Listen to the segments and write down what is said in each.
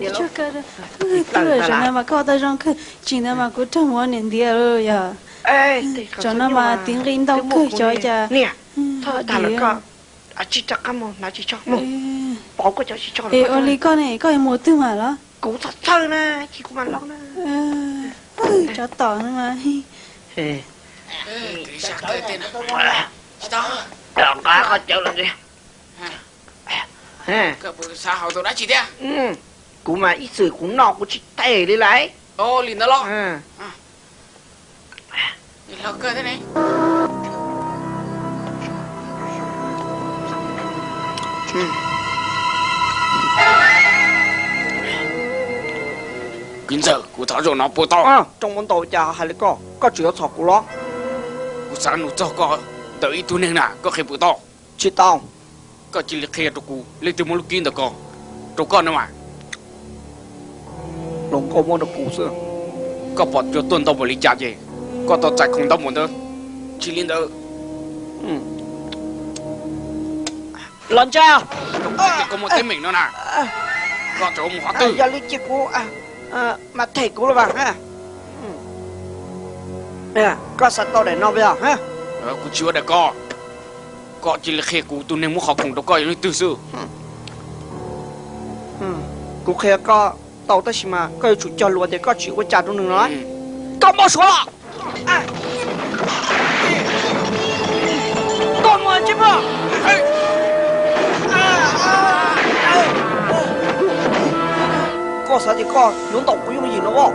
Tsuag kawg, twb zaum no mas koj ua tau zoo kawg, tsis ntawd mas kuv raug mus ua niam ntiav lawm yog. Zaum no mas tiv nqi ntau kawg xyov cas. Es ua li koj ne, koj yuav mus twg mas los? Kuv txhob txhawj na, cia kuv mam los na. Tsov tom no mas. Nqa qhov cawv los ntxiv. Kuv mas ib txwm kuv noj kuv tsis them li lawm. Li ntawd los? Kwv ntxawm, kuv thov zaum no puas tau? Rooj muab ntau cas hais li koj, koj tseem yuav txhom kuv los? Kuv xav nug txog koj ntawm ib tug neeg na, koj qhia puas tau? Tsis tau. Koj cia li qhia rau kuv leej twg muab lub kib ntawm ko rau koj no mas. Hluas nkauj muab rau kuv xwb. Koj pom cua tuaj ntau npaum li cas ces koj tau txais khoom ntau npaum ntawd. Tsis li ntawd, los ntsa. Koj muaj teeb meem no na, koj tseem mus qhov twg? Yog li cia kuv mam them kuv los mas. Koj xav tau daim no puas yog? Kuv tsis ua daim ko. Koj cia li qhia kuv tus neeg muab qhov khoom rau koj yog leej twg xwb. Kuv qhia koj tau tab sis mas koj yuav tsum cog lus tias koj tsis ua cas rau nws no. Koj npau suav los? Koj mus tsis muaj. Koj xav tias koj yuav ntaus kuv yooj yim no os?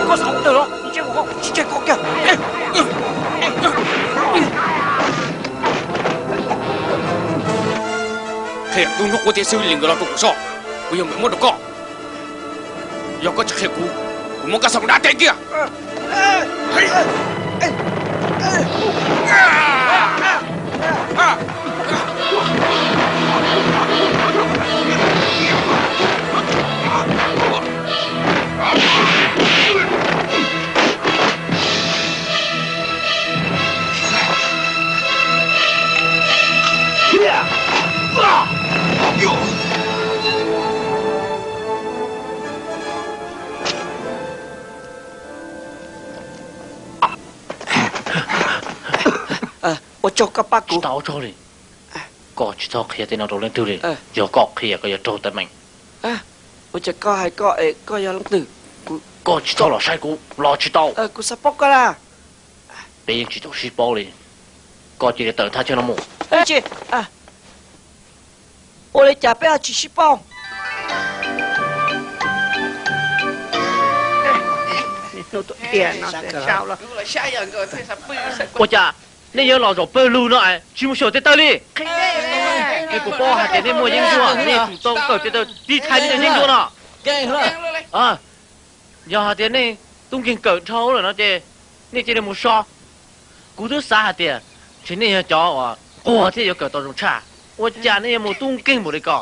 Koj xav ua tawg los tsis tseg koj kiag. Qhia tus hnub qub thiab xwb li nkawd los rau kuv soj, kuv yog nkawd muab rau koj. Yog koj tsis qhia kuv, kuv muab koj xa mus dab teb kiag. Ua tsaug koj pab kuv. Tsis tau ua tsaug li. Koj tsis txhob qhia tej no rau leej twg li. Yog koj qhia koj yuav raug teeb meem. Ua cas koj hais koj es koj yog leej twg? Koj tsis txhob los saib kuv los tsis tau. Kuv xav paub koj na. Peb yeej tsis tau sib paub li. Koj cia li tawm thaj chaw no mus. Ua li cas peb ho tsis sib paub? Ua cas nej yuav los zaum pawg lug no es tsis mus xyaum tes taw li? Nej puas paub hais tias nej muaj yeeb ncuab, nej tsum tau kawm tes taw tiv thaiv nej cov yeeb ncuab no. Yog hais tias nej tub nkeeg kawm dhau lawm no ces nej cia li mus so. Kuv twb xav hais tias ntshe nej yog cov uas nquag thiab yuav kawm tau zoo tshaj, ua cas nej yuav mus tub nkeeg npaum li ko?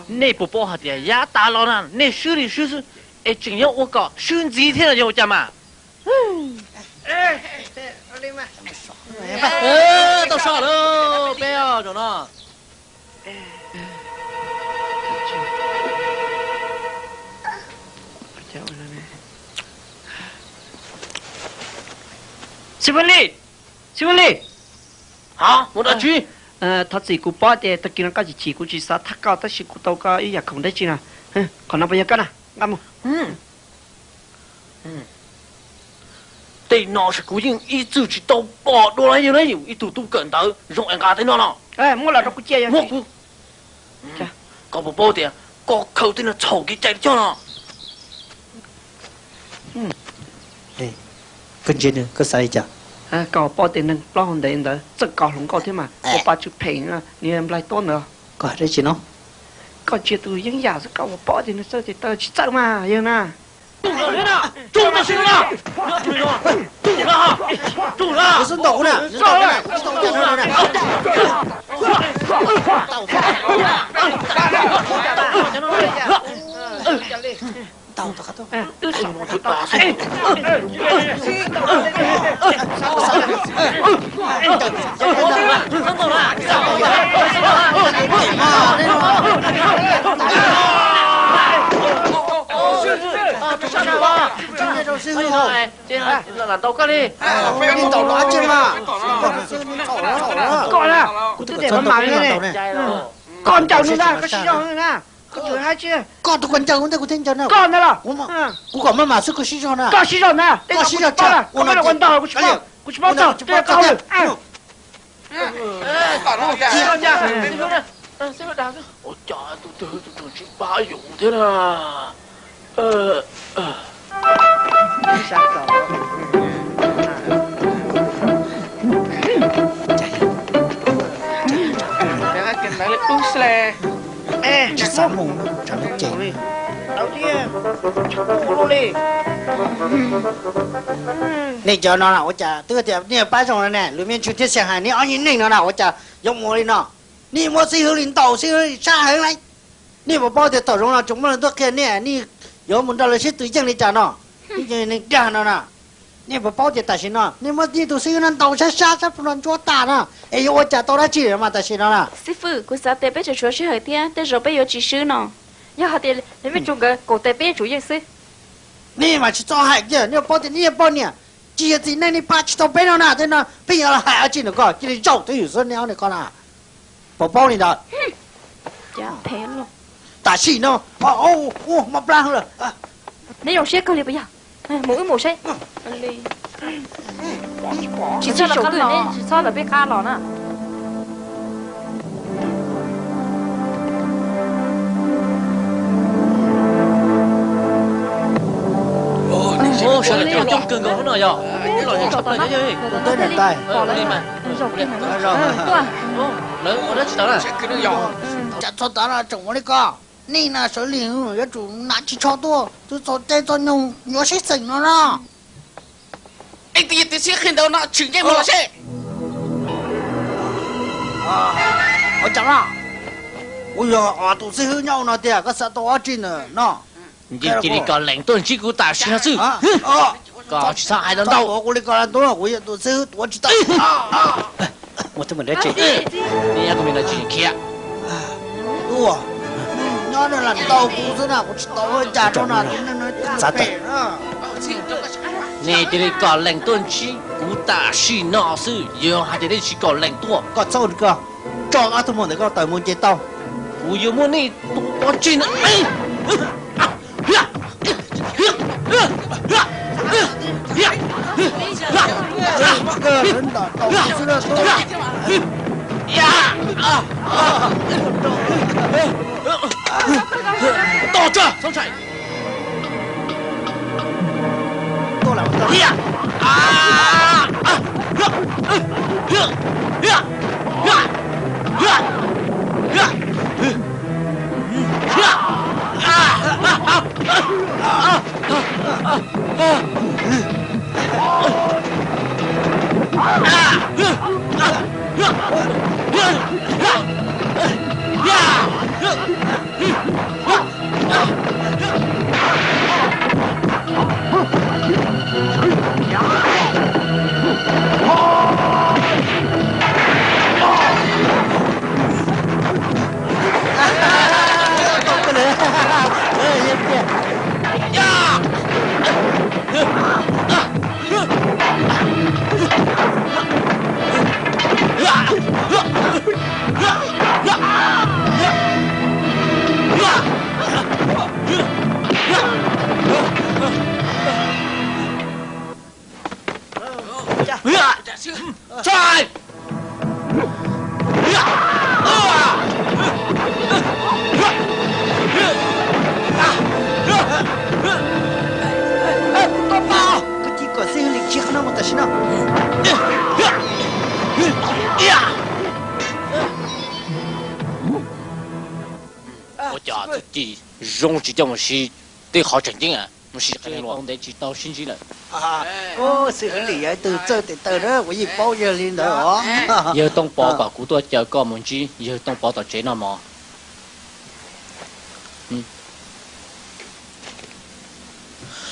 Nej puas paub hais tias yav tas los na nej swb li swb xwb, es tseem yuav ua kom swb ntxiv thiab no yog ua cas mas? Tau so lawm peb zaum no. Xib Fwj Lis, Xib Fwj Lis. Thov txim kuv paub tias tag kis no koj chim chim kuv tsis xav thab koj tab sis kuv tau koj ib yam khoom dab tsi no. Qhov no puas yog koj na? Nqa mus. Tej no kuv yeej ib txwm tsis tau pom dua los yog ib tug tub kawm ntawv zoo es nqa tej no no. Muab los rau kuv cia. Koj puas paub tias koj khaws tej no txhaum kev cai li coj no? Koj ntsia nws, koj xav li cas? Koj pom tej neeg plaub hau ntev ntawd txawj kos hluas nkauj thiab mas, ua pa tsw phem, nws nplaig tuab ntawd. Koj hais dab tsi no? Koj ntsia tus yeeb yam xwb, koj ua pom tias nws txawj tes taw tsis txawj mas yog na. Lam ntaus koj li. Koj na, kuv twb tias maj mam li. Koj ncaws nws na, koj siv zog na. Koj tus koj ncaws kuv ntej kuv thiaj ncaws na. Koj ntag los? Kuv kom maj mam xwb koj siv zog na. Koj siv zog na, koj siv zog tshaj, ua no ua ntog kuv tsis paub, kuv tsis paub txog, koj hauj lwm. Ua cas tus twg tus twg tsis pab yus thiab na? Nej cov no na ua cas twb tias nej pab zoo no ne, lus me ntsis thiab xeem hais nej ob niag neeg no na ua cas yuav mus li no? Nej muab xib hwb li ntaus xib hwb li sab heev lawm. Nej puas paub tias tom zoov no tseem muaj leej tuaj qhia nej, nej yuav mus nrog lawv sib tw yeej li cas no? Nej cov neeg dag no na, nej puas paub tias tam sim no nej muab nej tus xib hwb no ntaus sab sab sab no ntsuab tas na, es yuav ua cas tau dab tsi mas tam sim no na? Xib fwb, kuv xav tias peb tseem tshuav sij hawm thiab, tej zaum peb yuav tsis swb no. Yog hais tias lawv me tsu nkawd kaum tes peb yeej tsum yeej xwb. Nej mas tsis txhob hais kiag, nej paub tias nej yog poj niam, tsis yog txiv neej nej pab tsis tau peb no na. Tej no peb yuav los hais dab tsi ntawm koj, cia li zaum twj ywm xwb nej ob niag ko na. Puas paub li ntawd? Tam sim no, mob plab lawm. Neb zoo siab kawg li puas yog? Mus wb mus saib. Tsis txhob lawv peb qab los na. Sawv daws coob kawg nkaus no yog. Lawv ua dab tsi tau na? Cas txog tav no tseem ua li ko? Nej na sawv li yuav tsum hnav ris tsho tuaj, twb txog caij txog nyoog yuav sib xeem no na. Ib tug yog tus xib hwb qhia ntawd no tshwm ntsej muag los seb. Ua cas na? Kuv yog tus xib hwb nyob no tiag, koj xav tau dab tsi ntawm no? Cia li kom lees tuaj ntsib kuv tam sim no xwb. Koj tsis txhob hais ntau ntau. Kuv li ko, kuv yog tus xib hwb tuav tsis tau. Ua txuj mus dab tsi? Neb nyob kuv me no tsis khiav. Nyob no lam tau kuv xwb na, kuv tsis tau ua cas rau na. Nej cia li kom lees tuaj ntsib kuv tam sim no xwb, yog hais tias nej tsis kom lees tuaj, koj txhob ko tso ob tug muam ntawm koj tawm mus nce tau. Kuv yuav muab nej tua pov tseg na. Tos tso. Koj cia kom xib hwb li tsis No mus tam sim no. Ua cas txuj ci zoo tsis coj mus siv tej qhov tseem ceeb, mus siv qhov ntev tsis tau sib ntsib lawm. Xib hwb Lis yog ib tug txawj tes taw na, kuv yeej paub yawg li ntawd os. Yawg Tooj Pov kom kuv tuaj caw koj mus ntsib yawg Tooj Pov tom tsev noj mov.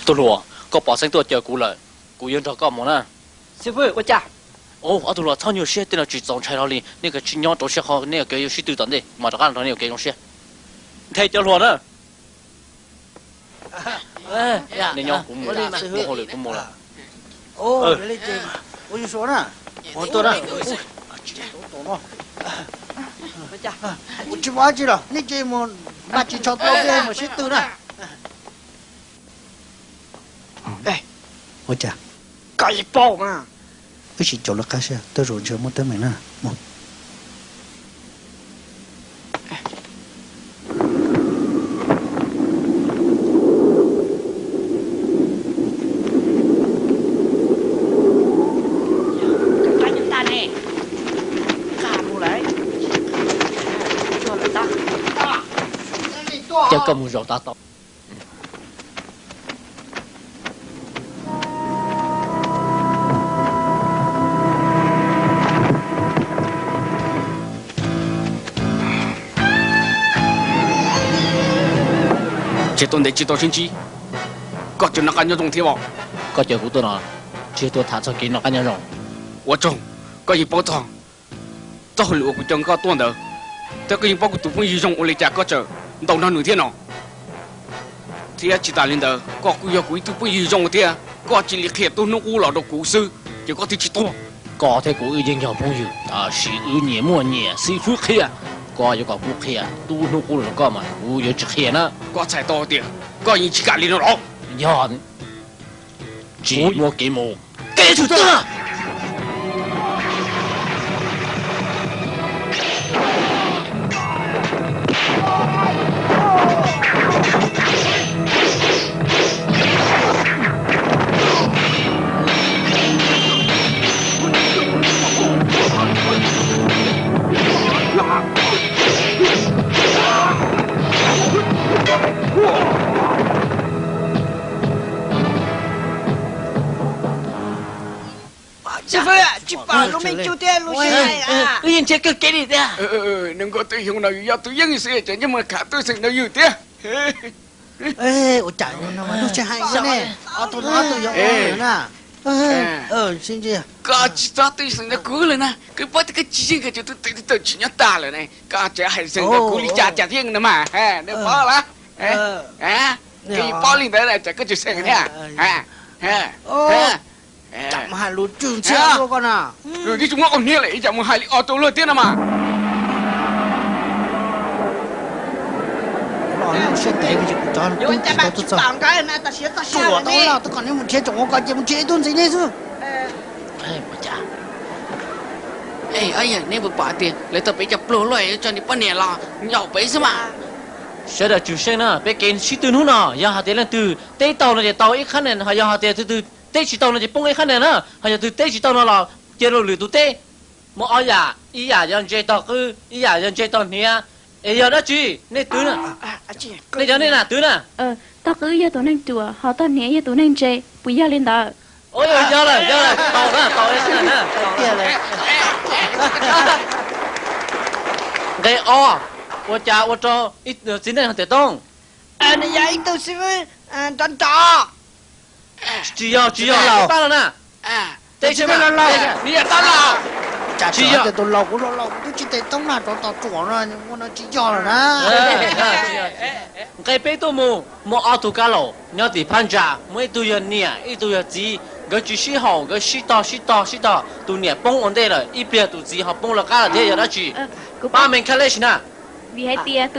Tub hluas, koj pov xeeb tuaj caw kuv lawm, kuv yuav nrog koj mus na. Xib hwb, ua cas? Ob tug hluas, txhob nyuaj siab, tej no tsis txaus ntshai hlo li, nej kav tsij nyob rau siab qhov nej yuav kev zoo sib tw tom ntej, mam rov qab los nej yuav kev zoo siab. Nthe cov hluas na. Nej nyob, kuv mus, kuv hauj lwm kuv mus lawm. Ua tsis muaj dab tsi los nej cia mus npaj tsis tsho tau mus sib tw na. Ua cas? Koj yeej paub mas. Wb sim caum lawv qab seb, tej zaum ntshe muaj teeb meem na. Coj koj mus zaum tas tau. Tsev tuaj ntev tsis tau sib ntsib, koj tseem noj qab nyob zoo thiab os? Koj caw kuv tuaj no, tsis yog tuaj tham txog kev noj qab nyob zoo. Ua tsaug, koj yeej paub txog txoj hauj lwm uas kuv caw koj tuaj ntawd, thiab koj yeej paub kuv tus phooj ywg zoo ua li cas koj tseem ntaus nrog nws thiab no. Thiab tsis tas li ntawd, koj kuj yog kuv ib tug phooj ywg zoo thiab, koj cia li qhia tub hnub qub los rau kuv xwb, ces koj thiaj tsis tuag. Koj thiab kuv wb yeej yog phooj ywg, tab sis wb nyias muaj nyias xib fwb qhia. Koj yuav kom kuv qhia tub hnub qub los rau koj mas kuv yuav tsis qhia na. Koj txhais tau tias koj yeej tsis kam li no los? Yog tsis muaj kev mus, kev tshwm tuag. Xib fwb, tsis pom lub me cub thiab lub sij hawm. Wb yeej nrhiav kawg kev li thiab. Nws nkauj twj xyoo no yus yog tus yeej xwb ces nyob mus khav twj xeem ntawd yus thiab. Ua cas lub sij hawm ne, ob tug no ob tug yog ua na. Koj tsis txhob twj xeem ntawd kuv lawm na, koj paub tias koj tsis yeej, koj tus twj tawm tsis nyob tas lawm ne, koj tseem hais xeem ntawd kuv li cas cas thiab no mas, nws paub lawm. Koj yeej paub li ntawd ces koj tsis xeem thiab. Mus hais lus tswj ntxhiab dua koj na. Lwm tib tsis muab qau hniav lawm ib yam mus hais li ob tug luag thiab no mas. Siab ntev me ntsis kuv cov tub tsis tau tuaj txog. Tsuam tau lawm, twb kom neb mus nrhiav tsoom ua ko ces mus nrhiav ib tug ntxiv nej xwb. Neb puas pom tias lawv tau peb cov pluag luaj yuav tso nws poj niam los nyaum peb xwb mas. Sawv daws tsum seej na, peb kev sib tw hnub no yog hais tias leej twg teb tau no ces tau ib qhab ntawm, ho yog hais tias tus twg teb tsis tau no ces poob ib qhab ntawm na, ho yog tus teb tsis tau no los cia rau lwm tus teb. Muaj ob yam, ib yam yog ntse tog qwb, ib yam yog ntse tog hniav. Es yog dab tsi nej twv na? Nej cov nej na twv na. Tog qwb yog tus neeg ruam, ho tog hniav yog tus neeg ntse, puas yog li ntawd? Yog lawm, yog lawm, tau na, tau na. Nqe ob, ua cas ua rau ib txiv neej tiam tooj? Nws yog ib tug xib fwb nrov nrov. Tsis yog, tsis yog, tab los na. Teb tsis laus, nws yog tab laus. Cas tsis yog tias tus laus kuv laus laus kuv twb tsis tes toob na, rov tos tsuam no, ua no tsis yog lawm na. Nqe peb tuaj mus, muaj ob tug kab laus nyob tim phab ntsa, muaj ib tug yog niam ib tug yog txiv, nkawd tsis sib haum, nkawd sib tog sib tog sib tog, tus niam poob ua ntej lawm, ib pliag tus txiv ho poob lawv qab lawm thiab, yog dab tsi? Pab me kha lej si na. Vim hais tias